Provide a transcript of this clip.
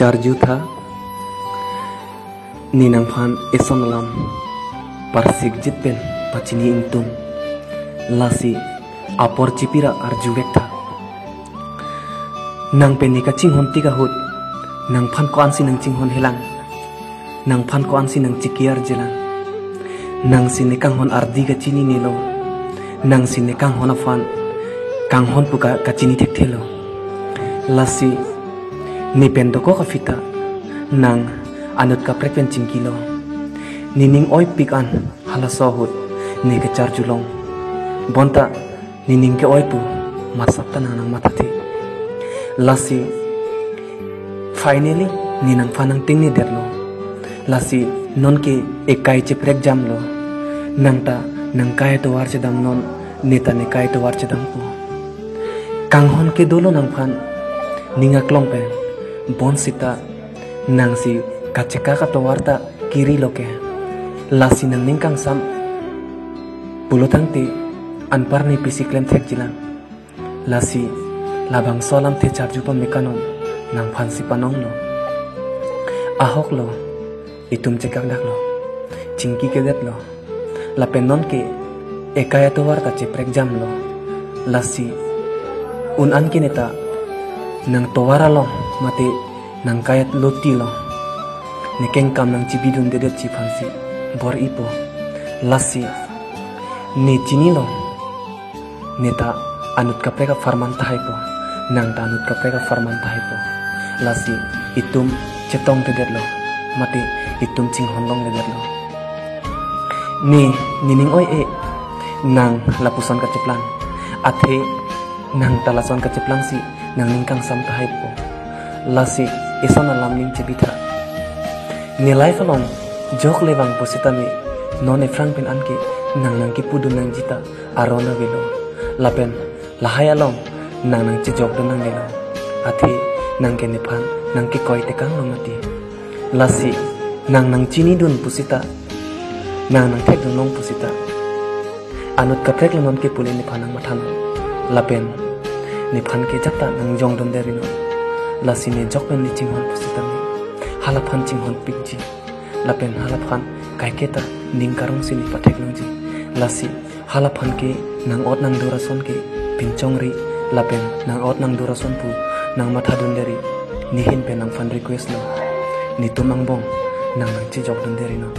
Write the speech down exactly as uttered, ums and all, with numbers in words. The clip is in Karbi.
Charju tha, ne nangphan eson alam parsikjit pen pachini ingtung. Lasi apor chipira arjuvek tha. Nang pen ne kachinghon tik ahut, nangphan ko-ansi nangchinghon helang? Nangphan ko-ansi nangchiki arjelang? Nangsi ne kanghon ardi kachinine lo. Nangsi ne kanghon aphan kanghon pu ka kachini thekthelo. Lasi ne pen dokok aphi ta nang anut kaprek pen chingkilo. Ne ning oipik an halaso ahut ne kacharjulong. Bonta ne ning ke-oi pu masap ta nang nangmathathe. Lasi finally ne nangphan nangtingnedetlo. Lasi nonke ekai cheprek jamlo. Nang ta nangkai atovar chedamnon, ne ta nekai atovar chedampo. Kanghon ke dolo nangphan ning aklong pen. Bonsita nangsi kachekak atovar ta kirilo ke. Lasi nangning kangsam pulo tangte anpar ne pisi klem thekjilang. Lasi labangso alamthe charju pame kanon nangphansi panonglo. Ahoklo, itum chekakdaklo, chingkikedetlo. Lapen nonke ekai atovar ta cheprek jamlo. Lasi un-an ke ne ta nangtovar along mate nangkai along tilo. Ne kengkam nangchibidundedetji aphansi bor-ipo. Lasi ne chinilo, ne ta anut kaprek apharman tahaipo, nang ta anut kaprek apharman tahaipo. Lasi itum chetongthedetlo mate itum chinghonlongledetlo. Ne, ne ning oi-e, nang lapuson kacheplang. Athe nang ta lason kacheplangsi nangning kangsam tahaipo. Lasi eson alam ning chebitha. Ne life along jokle vang pusitame non ephrang pen anke nang nangkipudun nangji ta aron avelo. Lapen lahai along nang nangchejokdun nangnelo. Athe nang ke nephan nangkekoi tekanglo mati. Lasi nang nangchinidun pusita, nang nangthekdun long pusita, anut kaprek lo nonke pule nephan nangmathanon. Lapen nephan ke ajat ta nangjongdunderinon. Lasi ne jok pen ne chinghon pusitame halaphan chinghonpikji. Lapen halaphan kaike ta ning karongsi ne patheklongji. Lasi halaphan ke nang-ot nangdur ason ke pinchongri, lapen nang-ot nangdur ason pu nangmathadunderi. Nehin pen nangphan request lo. Netum angbong nang nangchejokdunderinon.